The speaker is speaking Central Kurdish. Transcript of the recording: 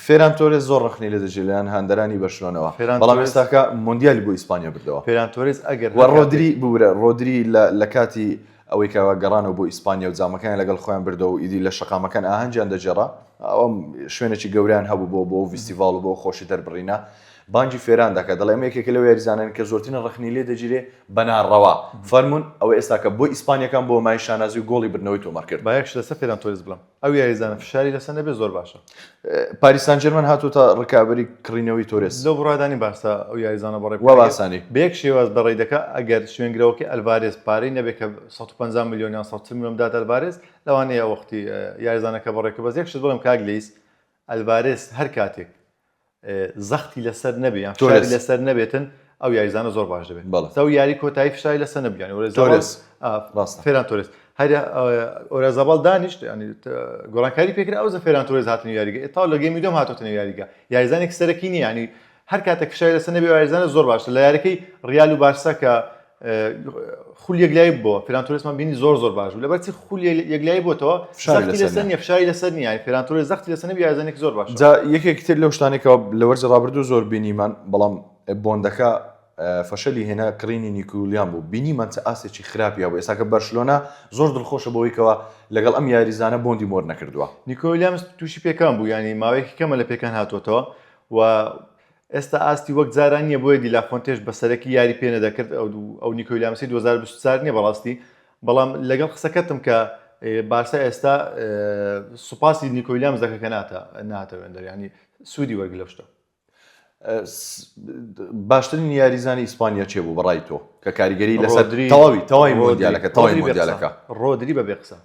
فێران تۆرێس زۆر ڕەخنەی لێ دەگیرێ لەلایەن هاندەرانی بەرشلۆنەوە، بەڵام ئێستاکە مۆندیالی بۆ ئیسپانیا بردەوە. فێران تۆرێس ئەگەر و ڕۆدری ببورە ڕۆدری لە کاتی ئەوەی کە گەڕانەوە بۆ ئیسپانیا و جامەکانیان لەگەڵ خۆیان بردەوە و ئیدی لە شەقامەکان ئاهەنگیان دەگێڕا، ئەوە شوێنێکی گەورەیان هەبوو بۆ بۆ ڤیستیڤاڵ و بۆ خۆشی دەربڕینە. بانگی فێران دەکات دەڵێ ئەمە یەکێکە لەو یاریزانانەی کە زۆرترین ڕەخنەی لێ دەگیرێ بە ناڕەوا. فەرموون ئەوە ئێستاکە بۆ ئیسپانیەکان بۆ مایەی شانازی و گۆڵی بردنەوەی تۆمار کرد. با یەک شت لەسەر فێران تۆرێس بڵێم. ئەو یاریزانە فشاری لەسەر نەبێت زۆر باشە. پاریس سان جێرمان هاتووەتە ڕکابەری کڕینەوەی تۆرێس. لەو بڕوایەدا نیم بارسا ئەو یاریزانە بەڕێ بکات. وا بە ئاسانی. بە یەک شێواز بەڕێی دەکات ئەگەر شوێنگرەوەکەی ئەلڤارێز پارەی نەبێت کە 150 ملیۆن یان 140 ملیۆن بدات ئەلڤارێز لەوانەیە وەختی یاریزانەکە بەڕێ بکات بەس یەک شت بڵێم کاک لەیس ئەلڤارێز هەر کاتێک زەختی لەسەر نەبێ یان فشاری لەسەر نەبێتن ئەو یاریزانە زۆر باش دەبێت ئەو یاری کۆتایی فشاری لەسەر نەبوو یانی تۆرێس فێران تۆرێس هەر ئۆرازاباڵ دانیشت ینی گۆڕانکاری پێکرا ئەو زە فێران تۆرێس هاتن یاریگە تا لە game ی دوم هاتۆتە نێو یاریگە یاریزانێک سەرەکی نییە ینی هەر کاتێک فشاری لەسەر نەبێ یاریزانە زۆر باشە لە یاریەکەی ریال و بارسا کە خول یەکلایی بووە فێران تۆرێسمان بینی زۆر زۆر باش بوو لەبەرچی خول یەکلایی بۆتەوە فشاری لەسەر نیە فشاری لەسەر نیە یانی فێران تۆرێس زەختی لەسەر نەبوو یاریزانێکی زۆر باشە. جا یەکێکی تر لەو شتانەی کە لە وەرزی ڕابردوو زۆر بینیمان بەڵام بۆندەکە فەشەلی هێنا کڕینی نیکۆ ویلیام بوو بینیمان چ ئاستێکی خراپی هەبوو ئێستا کە بەرشلۆنە زۆر دڵخۆشە بەوەی کەوا لەگەڵ ئەم یاریزانە بۆندی مۆر نەکردووە. نیکۆ ویلیامز تووشی پێکان بوو یانی ماوەیەکی کەمە لە پێکان هاتووەتەوە و ئێستا ئاستی وەک جاران نییە بۆیە دیلافۆنتێش بە سەرەکی یاری پێ نەدەکرد ئەو ئەو نیکۆ ویلیامسی 2024 نییە بەڕاستی بەڵام لەگەڵ قسەکەتم کە بارسا ئێستا سوپاسی نیکۆ ویلیامز دەکە کە ناتە ناتە وێندەر ینی سوودی وەرگ لەو شتە. باشترین یاریزانی ئیسپانیا چێ بوو بەڕای تۆ کە کاریگەری لەسەر تەواوی تەواوی مۆندیالەکە تەواوی مۆندیالەکە ڕۆدری بەبێ قسە.